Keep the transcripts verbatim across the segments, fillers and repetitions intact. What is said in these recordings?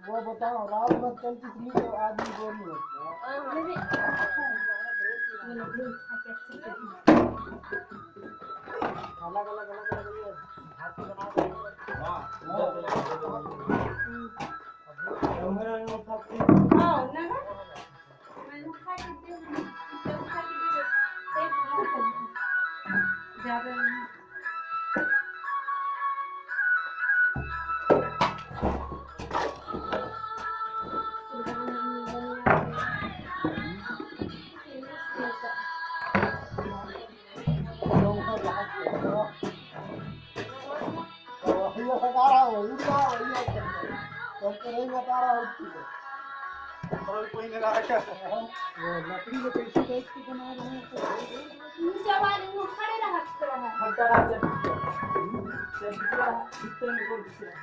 वो बताओ, रात भर चलती थी तो आदमी बोर नहीं होता। अलग अलग अलग अलग ये झांकी बना दो। हाँ। हाँ, ना। वो लकड़ी में कैसे टाइप के बना रहे हैं, तो ऊंचा वाले में खड़े रहा, खड़ा रहा। खड़ा रहा, जब, जब दिखते हैं, ऊपर दिखते हैं।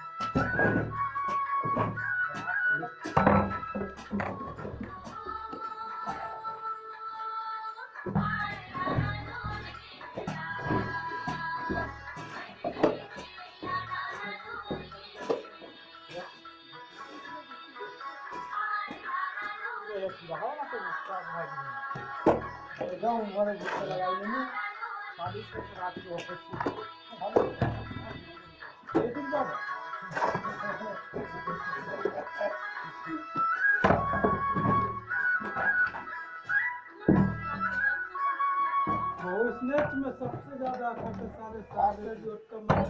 वो snatch में सबसे ज्यादा खर्चा साढ़े सात से जो कम है,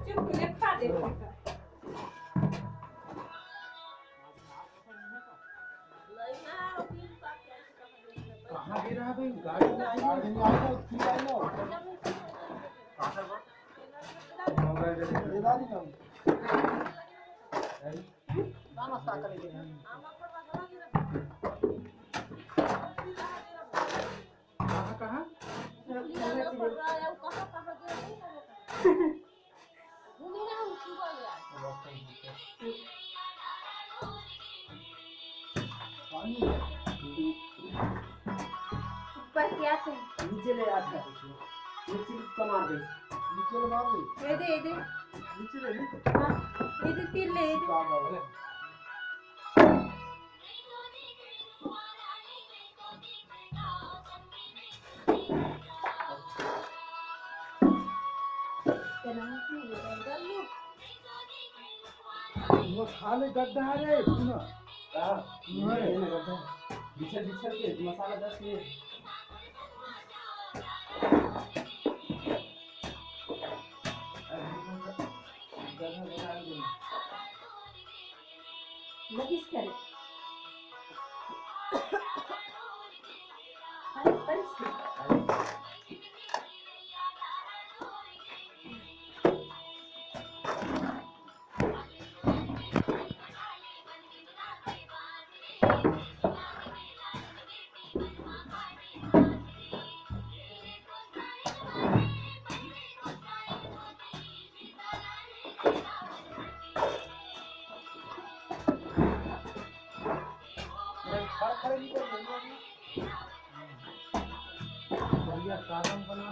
चुप, एक बार देखो। कहाँ गिरा भाई? गाड़ी में आई हो? गाड़ी में आई हो? फिर आई हो? कहाँ से बा? ये गाड़ी में। कहाँ, कहाँ? ऊपर क्या थे? नीचे ले आता है। नीचे का मार दे। नीचे ले मार दे। ये दे, ये दे। नीचे ले, नीचे। हाँ, ये दे, तीर ले, ये दे। क्या बात है? वो खाली गड्ढा है रे, सुनो। हाँ, ये है ना गड्ढा। बिछल, बिछल के मसाला दस के। गड्ढा बना दे। लगिस करे। अरे, परिस। बढ़िया साधन बना।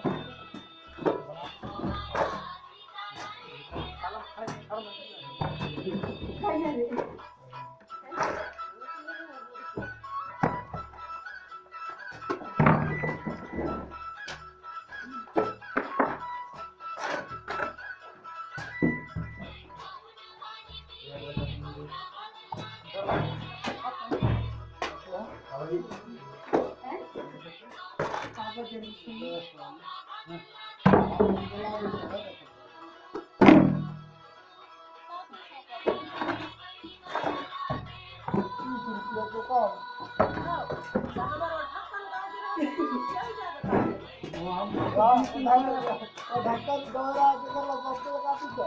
ढक्कन दौरा के कर लो, बस के काट दो।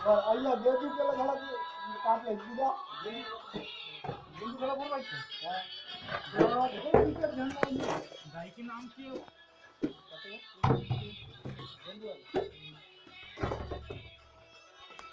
और अइया बेबी के लगा के काट ले सीधा। गाय के नाम की हो?